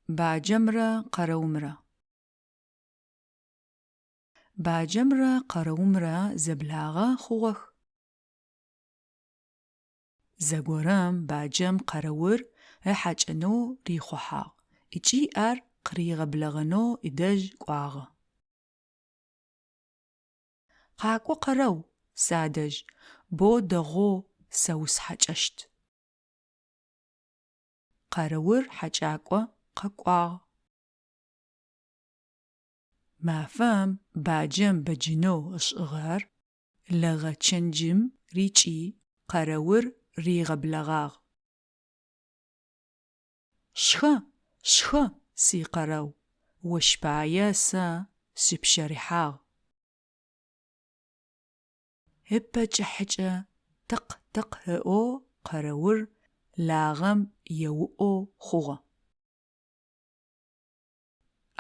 Баджэмрэ къэрэумрэ. Баджэмрэ къэрэумрэ зэблагъэ хъугъэх. Зэгорэм баджэм къэрэур ыхьакӏэнэу рихъухьагъ ыкӏи ар къыригъэблэгъэнэу ыдэжь кӏуагъэ. Къакӏо, къэрэу, садэжь, бо дэгъоу сэ усхьакӏэщт. Къэрэур хьакӏакӏо къэкӏуагъ. Мафэм баджэм бэджынэу ышӏыгъэр лэгъэ чэнджым рикӏи, къэрэур ригъэблэгъагъ. Шхэ, шхэ, сикъэрэу, ощ пае сэ сыпщэрыхьагъ. Ыпэ кӏыхьыкӏэ тыкъ-тыкъ ыӏоу къэрэур лагъэм еуӏоу хъугъэ.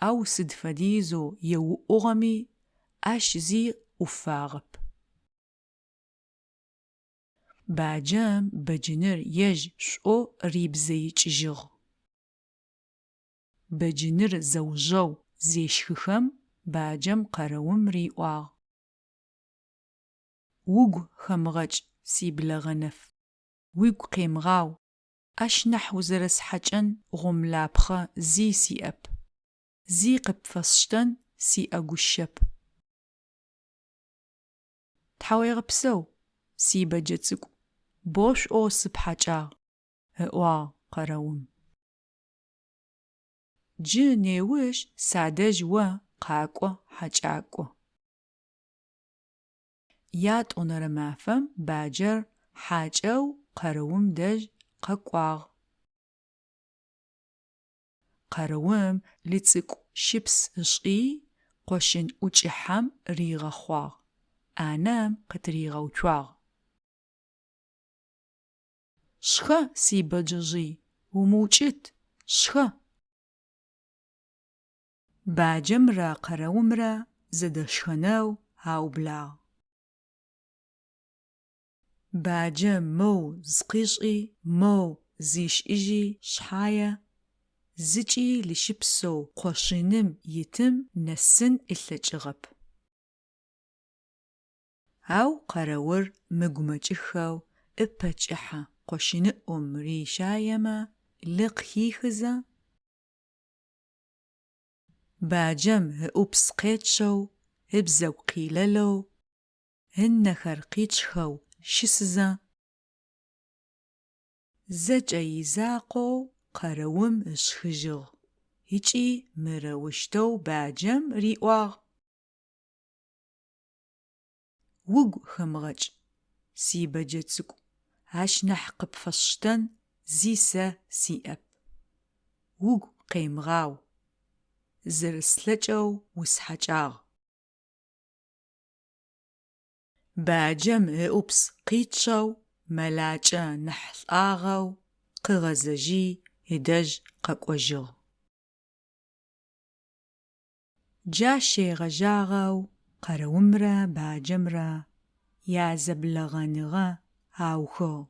Ау сыд фэдизэу еуӏугъэми, ащ зи ӏуфагъэп. Баджэм бэджыныр ежь шӏоу рибзэикӏыжьыгъ. Бэджыныр зэужьэу зешхыхэм, баджэм къэрэум риӏуагъ. Угу хэмыгъэкӏ, сиблэгъэ нэф, уигу къемыгъау, ащ нахь узэрэсхьакӏэн гъомлапхъэ зи сиӏэп, зи къыпфэсштэн сиӏэгущэп. Тхьауегъэпсэу, сибэджэ цӏыкӏу, бо шӏоу сыпхьакӏагъ, ыӏуагъ къэрэум. Джы неущ садэжь о къакӏо хьакӏакӏо. Ятӏонэрэ мафэм баджэр хьакӏэу къэрэум дэжь къэкӏуагъ. Къэрэум лыцӏыкӏу щыпс ышӏи, къошын ӏукӏыхьэм ригъэхъуагъ, ӏанэм къытыригъэуцуагъ. Шхэ, сибэджэжъый, умыукӏыт, шхэ! Баджэмрэ къэрэумрэ зэдэшхэнэу аублагъ. Баджэм моу зыкъишӏи, моу зишӏыжьи шъхьае, зыкӏи лыщыпсэу къошыным итым нэсын ылъэкӏыгъэп. Ау къэрэур мыгумэкӏыхэу ыпэ кӏыхьэ къошыныӏум рищаемэ, лы къыхихызэ, Баджэм ыӏупс къечъэу, ыбзэгу къилэлэу, ынэхэр къичъхэу щысызэ, зэкӏэ изакъоу къэрэум ышхыжьыгъ ыкӏи мырэущтэу баджэм риӏуагъ. Угу хэмыгъэкӏ, сибэджэ цӏыкӏу, ащ нахь къыпфэсштэн зи сэ сиӏэп. Угу къемыгъау, зэрэслъэкӏэу усхьакӏагъ. Баджэм ыӏупс къичъэу, мэлакӏэ нахь лӏагъэу къыгъэзэжьи ыдэжь къэкӏожьыгъ. Джащ щегъэжьагъэу къэрэумрэ баджэмрэ язэблэгъэныгъэ аухыгъ.